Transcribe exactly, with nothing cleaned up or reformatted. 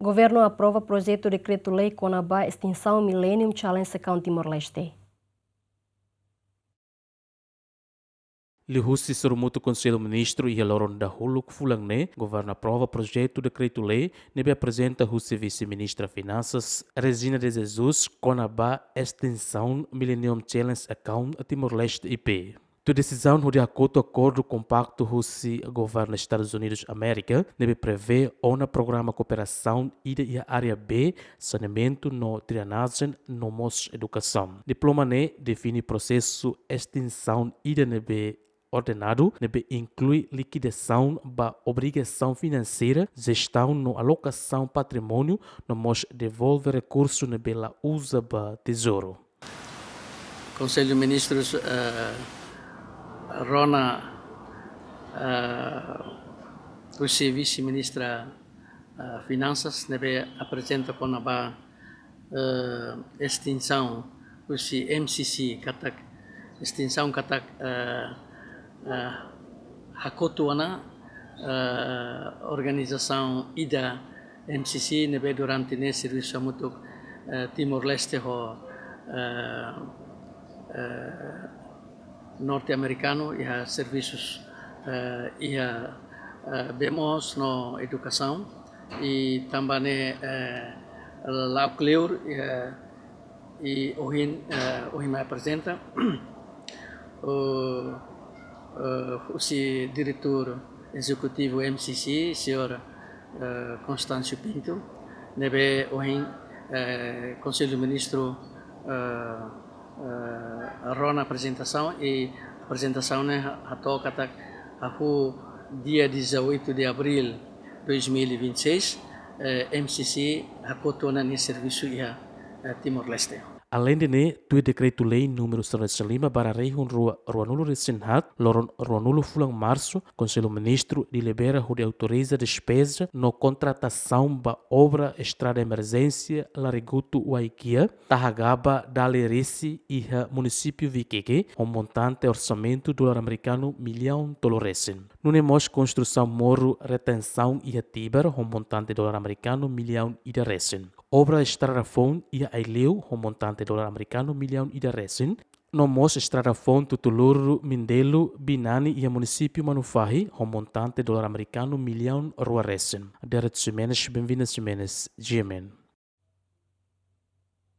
Governu aprova projetu dekretu-lei kona-ba estinsaun Millennium Challenge Account Timor-Leste. Liuhusi sorumutu Konsellu Ministru iha loron dahuluk fulan ne'e, Governu aprova projetu dekretu-lei ne'ebé aprezenta husi Vise-Ministra Finansas, Regina de Jesus, kona-ba estinsaun Millennium Challenge Account Timor-Leste I P. Tuir desizaun hodi hakotu akordu kompaktu husi Governu Estadus Unidus Amérika, ne'ebé prevee ona programa kooperasaun ida iha área B, saneamentu no drenajen no mós edukasaun. Diploma ne'e define prosesu estinsaun ida ne'ebé ordenadu, ne'ebé inklui likidasaun ba obrigasaun finanseira, jestaun no alokasaun patrimóniu, no mós devolve rekursu ne'ebé la uza ba Tezouru. Konsellu Ministrus, eh, rona, eh, husi Vise-Ministra, eh, Finansas ne'ebé aprezenta kona-ba, eh, estinsaun husi M C C katak, estinsaun katak, eh, eh, hakotu ona, eh, organizasaun ida M C C ne'ebé durante ne'e servisu hamutuk, eh, Timor-Leste ho, eh, eh, norte-amerikanu iha servisus, eh, iha, eh, B M Os no edukasaun. I tanba ne'e, eh, la'o kleur, eh, i ohin, eh, ohin mai aprezenta, o, eh, husi Diretór Ezekutivu M C C, señór, eh, Constâncio Pinto, ne'ebé ohin, eh, Konsellu Ministru, eh, eh, rona aprezentasaun, i aprezentasaun ne'e ha-, hato'o katak hahú dia dezoito de abril dois mil e vinte e seis, eh, M C C hakotu ona nia servisu iha, eh, Timor-Leste. Aleinde ne'e, tuir dekretu-lei númeru sanulu-resin-lima barra rihun rua ruanulu-resin-haat, loron ruanulu fulan Marsu, Konsellu Ministru delibera hodi autoriza despeza no kontratasaun ba obra estrada emerjénsia Larigutu-Waikia, Taha Gaba-Dali Resi iha Munisípiu Vikeke, ho montante orsamentu dolar amerikanu millaun tolu resin. Nune'e mós konstrusaun morru retensaun iha Tibar, ho montante dolar amerikanu millaun ida resin. Obra estrada foun iha Aileu, ho montante dolar amerikanu millaun ida resin. No mós estrada foun Tutuluru-Mindelo-Binani iha Munisípiu Manufahi, ho montante dolar amerikanu millaun rua resin. Derek Ximenes, Benvinda Ximenes, G M N.